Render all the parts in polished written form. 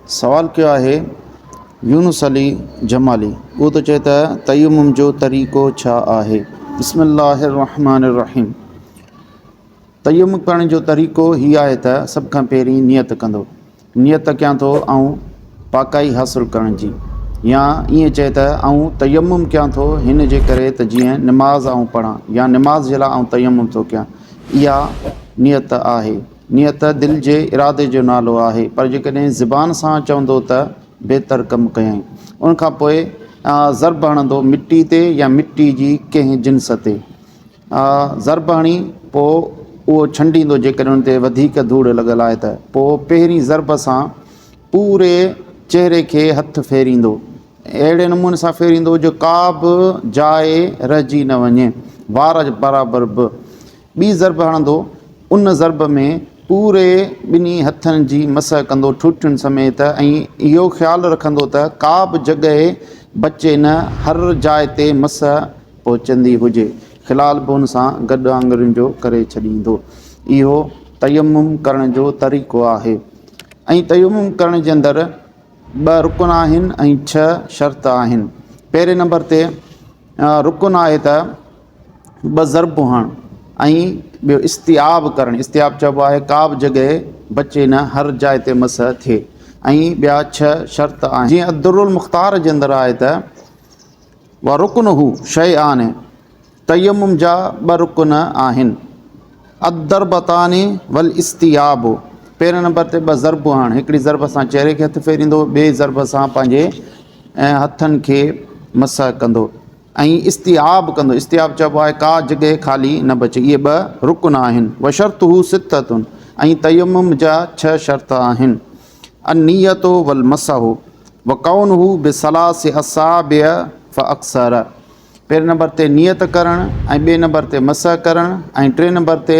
سوال ڪيو آهي يونس علي جمالي اهو ٿو چئي ته تيمم جو طريقو ڇا آهي؟ بسم الله الرحمن الرحيم تيمم ڪرڻ جو طريقو هي آهي ته سڀ کان پهرين نيت ڪندو نيت ڪيان ٿو آئون پاڪائي حاصل ڪرڻ جي يا ائين چئي ته آئون تيمم ڪيان ٿو هن جي ڪري ته جيئن نماز آئون پڙهان يا نماز جي لاء آئون تيمم ٿو ڪيان اها نيت آهي نيت دل جي ارادي جو نالو آهي، پر جيڪڏهن زبان سان چوندو ته بهتر ڪم ڪيائين. ان کان پوء ضرب هڻندو مٽي تي يا مٽي جي ڪنهن جنس تي. ضرب هڻي پوء اهو ڇنڊيندو جيڪڏهن ان تي وڌيڪ ڌوڙ لڳل آهي ته پوء پهرين ضرب سان پوري چهري کي هٿ ڦيريندو. اهڙي نموني سان ڦيريندو جو ڪا به جاء رهجي نه وڃي، وار برابر به. ٻي ضرب هڻندو، ان ضرب ۾ پوري ٻنهي هٿن جي مسح ڪندو ٺوٺين سميت ۽ اهو خيال رکندو ته ڪا به جڳهه بچي نه هر جاء تي مسح پهچندي هجي، خلال به ان سان گڏ آڱرين جو ڪري ڇڏيندو. اهو تيمم ڪرڻ جو طريقو آهي ۽ تيمم ڪرڻ جي اندر ٻه رڪن آهن ۽ ڇهه شرط آهن. پهرين نمبر تي رڪن آهي ته ٻه ضرب هڻ ۽ ٻيو استيعاب ڪرڻ، استيعاب چئبو آهي ڪا به جڳهه بچي نه هر جاء تي مسح ٿئي ۽ ٻيا ڇهه شرط آهن جيئن الدر المختار جي اندر آهي ته ورڪنه شيئان تيمم جا ٻه رڪن آهن الضربتان والاستيعاب پهرين نمبر تي ٻه ضرب هڻ هڪڙي ضرب سان چهري کي هٿ ڦيريندو ٻئي ضرب سان پنهنجي هٿن کي مسح ڪندو ۽ استيعاب ڪندو، استيعاب چئبو آهي ڪا جڳهه خالي نه بچي، اهي ٻه رڪن آهن، وشرطه سته ۽ تيمم جا ڇهه شرط آهن، النية والمسح وڪونه بثلاث اصابع فاڪثر، پهرين نمبر تي نيت ڪرڻ ۽ ٻئي نمبر تي مسح ڪرڻ ۽ ٽئين نمبر تي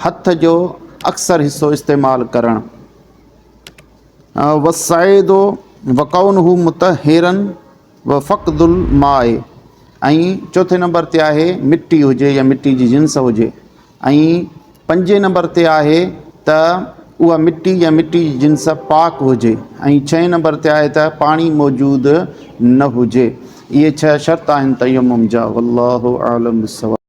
هٿ جو اڪثر حصو استعمال ڪرڻ. والصعيد وڪونه مطهرا وفقد الماء ۽ چوٿين نمبر تي آهي مٽي هجي يا مٽي جي جنس هجي ۽ پنجين نمبر تي آهي ته اها مٽي يا مٽي جي جنس پاڪ هجي ۽ ڇهين نمبر تي آهي ته پاڻي موجود نه هجي. اهي ڇهه شرط آهن تيمم جا. والله اعلم بالصواب.